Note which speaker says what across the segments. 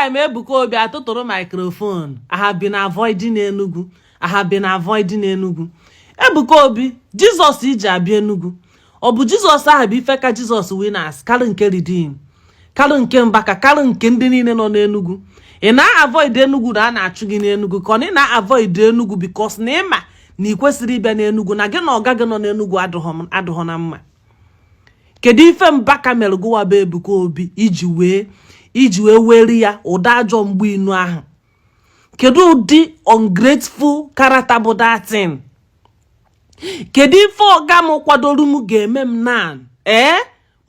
Speaker 1: time Ebuka Obi atụtụrụ microphone, "I have been avoiding Enugu, I have been avoiding Enugu." Ebuka Obi, Jizọs iji abịa Enugu, ọ bụ Jizọs ahụ bụ ife ka Jizọs Winners karị nke Redeem, karị nke Mbaka, karị nke ndị niile nọ n'Enugu. Ị na-avoid Enugu na a na-achụ gị n'Enugu, ka ọ na ị na-avoid Enugu because na ịma na ị kwesịrị ịbịa n'Enugu, na gị na ọga gị nọ n'Enugu adụghọ na mma? Kedu ife Mbaka mere gụwa bụ Ebuka Obi iji wee weri ya ụdị ajọ mgbu inu ahụ? Kedu ụdị ungrateful character bụ that thing? Kedu ife ọga m kwadoro m ga-eme m na ee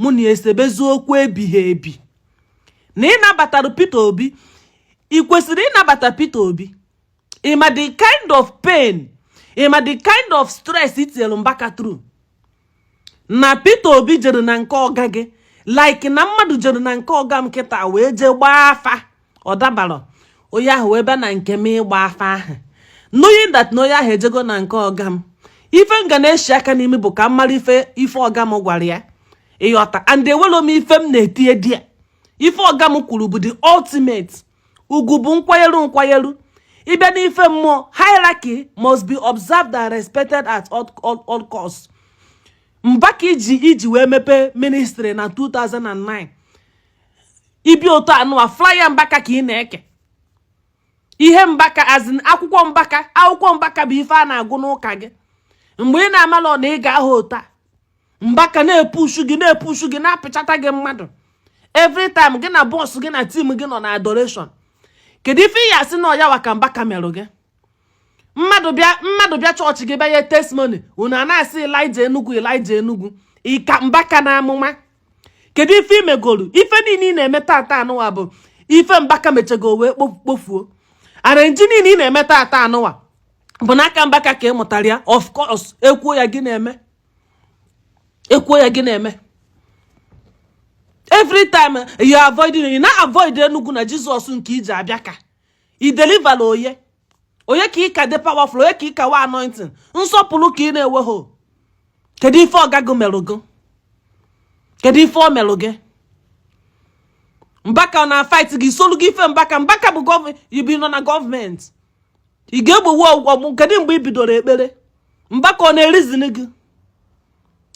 Speaker 1: mụ na esebezi okwu ebighị ebi na ị nabatara Peter Obi? Ị kwesịrị ịnabata Peter Obi? Ịma the kind of pain, ịma the kind of stress itinyere Mbaka through na Peter Obi jere na nke ọga gị? Like na mmadụ jere na nke ọga m kịta wee jee gbaa afa, ọ dabara, onye ahụ wee bịa na nke m ịgba afa ahụ, knowing that na onye ahụ ejego na nke ọga m. Ife m ga na-eshi aka n'imi bụ ka m mara ife ọga m gwara ya, ịghọta? And ewelo m ife m na-etinye di ya. Ife ọga m kwuru bụ the ultimate. Ugwu bụ nkwanyeru nkwanyeru. Ịbịa n'ife mmụọ, hierarchy must be observed and respected at all costs. Mbaka iji wee mepee ministry na 2009, ibi otu anụwa flyer Mbaka ka ị na-eke ihe Mbaka azin akwụkwọ Mbaka. Akwụkwọ Mbaka bụ ife a na-agụ n'ụka gị mgbe ị na-amalọ na ị ga-ahụ otu a. Mbaka na-epushu gị, na-epushu gị, na-apịchata gị mmadụ every time gị na boss gị na team gị nọ na adoration. Kedu ife ị ya asị na ọya ka Mbaka merụ gị? Mmadụ bịa chọọchị gị, bịa nye testimony, unu a na-asị Elijah Enugu, Elijah Enugu, ịka Mbaka na amụma. Kedu ife imegolu? Ife niile ị na-eme tata anụwa bụ ife Mbaka mechego wee kpofuo. Arrange niile ị na-eme tata anụwa bụ n'aka Mbaka ka ị mụtara ya. Of course, ekwuo ya gị na-eme, ekwuo ya gị na-eme. Every time you avoid, you na avoid Enugu na Jizọs nke iji abịa ka i deliver onye onye ka ị ka dị powerful, onye ka ị ka wa anointing nsọpụrụ ka ị na-enweghị. Kedu ife ọgago merụ gị? Kedu ife ọ merụ gị? Mbaka na fight gị solu gị ife Mbaka. Mbaka bụ gọọmenti, ibi nọ na gọọmenti, ị ga-egbowe ọgwụ. Kedu mgbe ị bidoro ekpere? Mbaka ọ na-erizini gị?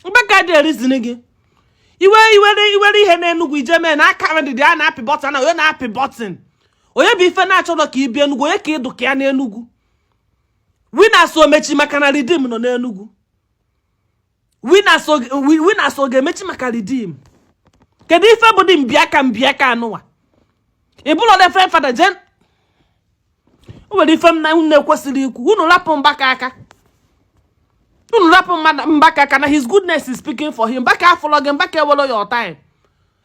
Speaker 1: Mbaka dị erizini gị. Iwe iwere iwere ihe n'Enugwu ije mee na aka ndịdị a na-apị button na onye na-apị button, onye bụ ife na-achọrọ ka ị bịa Enugwu, onye ka ịdụ ka ya n'Enugwu. Winners omechi maka na Redeem nọ n'Enugwu? Winners ọ ga-emechi maka Redeem? Kedu ife bụ dị mbịaka mbịaka anụwa? Ị bụrụ reverend father jen, o nwere ife m na unu ekwesịrị ikwu. Unu rapụ Mbaka aka, unu rapụ Mbaka aka na his goodness is speaking for him. Mbaka afọlọ gị, Mbaka ewelo your time.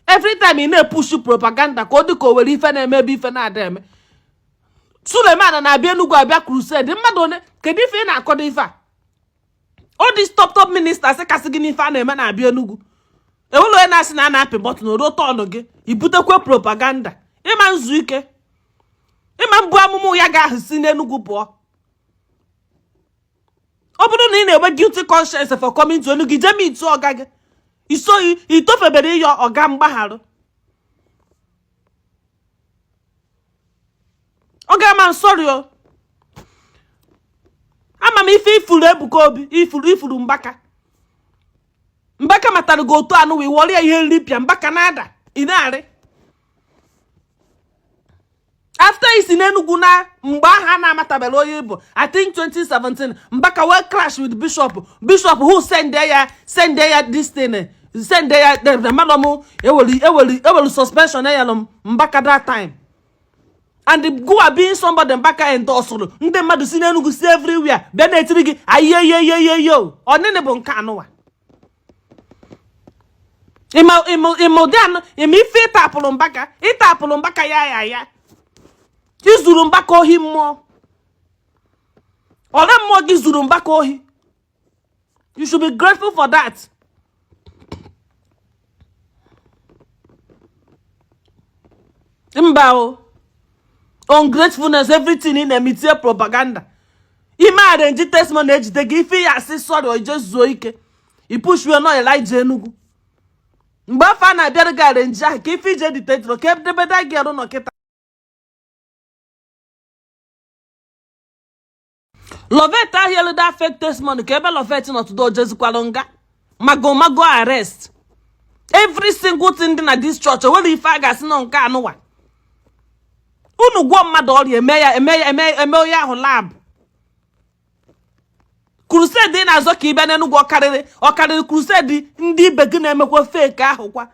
Speaker 1: Every time ị na-epushu propaganda ka ọ dị ka o nwere ife na-eme ebe ife na-ada eme. Suleman na-abịa Enugu, abịa crusade mmadụ one. Kedu ife ị na-akọdo ife a? All these top top ministers kasị gị n'ife a na-eme na-abịa Enugu, enwere onye na-asị na a na-apị button ruo tọnụ gị, ibutekwe propaganda. Ịma nzu ike, ịma mbụ amụmụ ya ga-ahụ si n'Enugu pụọ. Ọ bụrụ na ị na-enwe guilty conscience for coming to Enugu, ije meet ọga gị, isoghị itofebere ịyọ ọga mgbagharụ. Ọ ga-ama sorry o. Ama m ife ifuru Ebuka Obi, ifuru ifuru Mbaka. Mbaka matara gị otu anụ wee wọrọ ya ihe nripịa. Mbaka na-ada, ị na-arị after isi n'Enugu na mgbe ahụ a na-amatabere onye bụ. I think 2017, Mbaka wee clash with bishop, bishop who send ya this thing, send ya the madam ewelu suspension ya Mbaka that time. And gụwa being somebody Mbaka endorsed, ndị mmadụ si n'Enugu, si everywhere bịa na-etiri gị ayeyeyeyeyo. Ọnịnị bụ nke anụwa? Ịma ụdị anụ ịma ife ịtapụrụ Mbaka, ịtapụrụ Mbaka ya ya ya izuru Mbaka ohi mmụọ, ọre mmụọ gị zuru Mbaka ohi. You should be grateful for that. Mba o, ungratefulness. Everything ị na-eme, itinye propaganda ime arrange testimony ejide gị ife ya asị sorry, ije zuo ike ipushue nọ Elijah Enugu. Mgbe afọ a na-abịara gị arrange ahụ ka ife ije dictator ka edebede gị arụ nọ kịta. Loveth ahụ nyelu that fake testimony ka ebe Loveth nọ today, o jezikwalụ nga mago mago arrest. Every single thing dị na this church, o nwere ife a ga-asị nọ nke anụwa. Unu gwọọ mmadụ ọrịa, eme ya eme ya eme eme onye ahụ lab. Crusade ị na-azọ ka ị bịa n'Enugwu, ọ karịrị crusade ndị ibe gị na-emekwa fake ahụ kwa?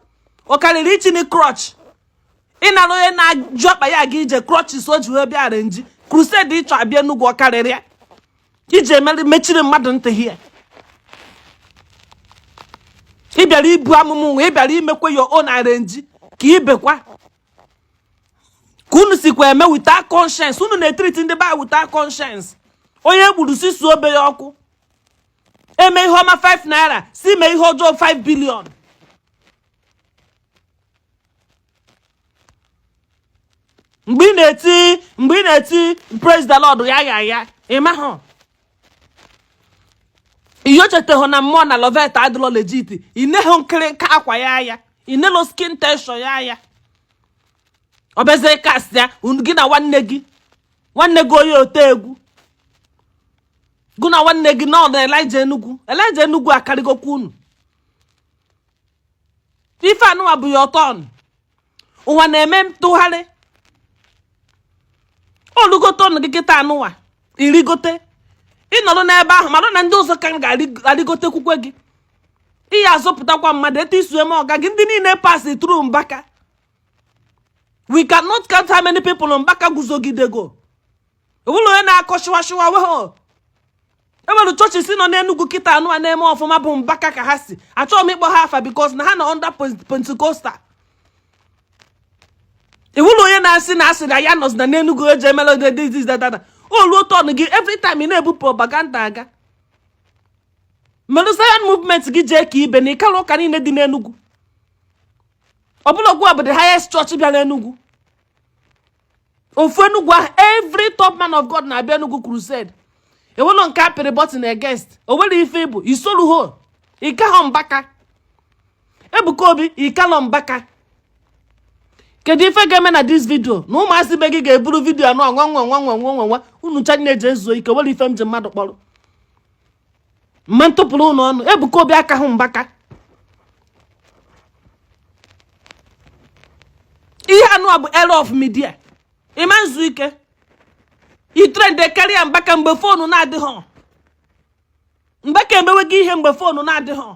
Speaker 1: Ọ karịrị ichini crutch, ịnara onye na-ajụ akpa ya aga ije crutches o ji wee bịa arrange? Crusade ịchọ abịa Enugwu, ọ karịrị ya iji emeri mechiri mmadụ ntị hie? Ị bịara ibu amụmụ nwa, ị bịara imekwa your own arrange ka ibekwa ka unu sikwa eme without conscience. Unu na-etreat ndị be without conscience. Onye gburu si suo obe ya ọkụ. Eme ihe ọma 5 naira, si mee ihe ọjọọ 5 billion. Mgbe ị na-eti "Praise the Lord" ya ya ya, ị mahụ ihe o chetahụ na mmụọ na Loveth adịlọ legit. Ị nehụ nkịrịnka akwa ya ya, ị nelo skin texture ya ya. Ọ bịazie cast ya gị na nwanne gị, nwanne gị onye ote egwu, gụ na nwanne gị nọ na Elijah Enugu. Elijah Enugu akarịgokwa unu. Ife anụwa bụ ya ọtọn ụwa na-eme ntụgharị olugote ọnụ gị kịta anụwa irigote ịnọrọ n'ebe ahụ, mara na ndị ọzọ ka ga-arịgote kwukwe gị. Ihe azọpụtakwa mmadụ etu isu eme ọga gị, ndị niile pass through Mbaka. We cannot count how many people Mbaka guzogidego. Owụlọ onye na-akọ shịwa shịwa wehụ enwere chọọchị si nọ n'Enugwu kịta anụ a na-eme ọfụma bụ Mbaka ka ha si. Achọghị m ịkpọ ha afa because na ha nọ under Pentecostal. Iwụlọ onye na-asị na asịrị ya nọzi na n'Enugwu eji emela this this that that. Oluo turn gị, every time ị na-ebu propaganda aga merụ Zion Movement gị, jee ka ibe na ịkara ụka niile dị n'Enugwu. Ọbụla ogwu bụ the highest church bịara Enugwu, ofu Enugwu ahụ every top man of God na-abịa Enugwu crusade. Ewelo nke apịrị button against o nwere ife ịbụ isoruho ịkahọ Mbaka. Ebuka Obi, ịkalọ Mbaka. Kedu ife ga-eme na this video na ụmụazị be gị ga-eburu video anụ nwa nwa nwa nwa nwa nwa? Unu cha na-eji ezuo ike nwere ife m ji mmadụ kpọrọ mma ntụpụrụ unu ọnụ. Ebuka Obi akahụ Mbaka. Ihe anụ a bụ era of media. Ịma nzu ike itrend karịa Mbaka mgbe phone na-adịghọ. Mbaka emewego ihe mgbe phone na-adịghọ.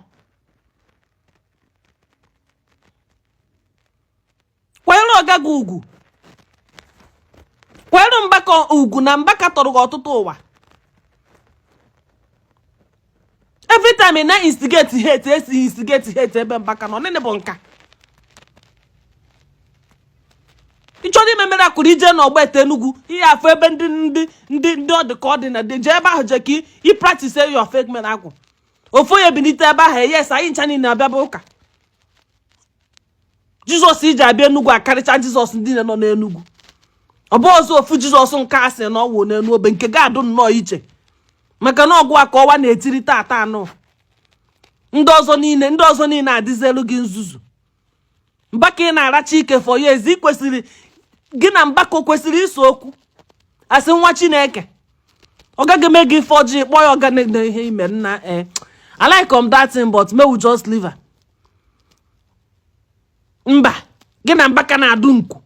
Speaker 1: Kwanyere ọga gị ugwu, kwanyere Mbaka ugwu na Mbaka tọrọ gị ọtụtụ ụwa. Every time ị na instigate hate, esi instigate hate ebe Mbaka nọ nịnị bụ nka. Ị chọrọ ime mere akụrụ ije n'Ọgbete Enugwu, ihe afọ ebe ndị ọ dị ka ọ dị na dị, jee ebe ahụ, jee ka ị practice your fake miracle. Ofu onye bilite ebe ahụ, yes, anyị ncha niile abịaba ụka. Jizọs iji abịa Enugwu akarịcha Jizọs ndị nọ n'Enugwu. Ọ bụ ọzọ ofu Jizọs nke a sị na ọ wụ n'elu obe nke ga-adụ nnọọ iche, maka na ọgwụ a ka ọwa na-etiri tata anụ. Ndị ọzọ niile adịzielu gị nzuzu. Mbaka ị na-aracha ike for years, ị kwesịrị gị na Mbaka kwesịrị iso okwu asị nwa Chineke ọ gaghị eme gị ife ọjọọ, kpọọ ya ọga na ihe ime nna. I like um that thing, but may we just leave her. Mba, gị na Mbaka na-adụ nku.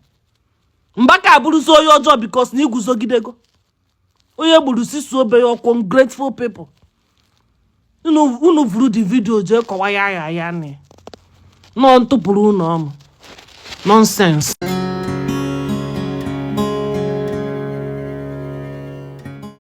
Speaker 1: Mbaka abụrụzi onye ọjọọ because na iguzogidego onye gburu sisu obe ya ọkwụ. Ungrateful people. Unu vuru the video jee kọwa ya ya ya na nọ ntụpụrụ unu ọnụ. Nonsense.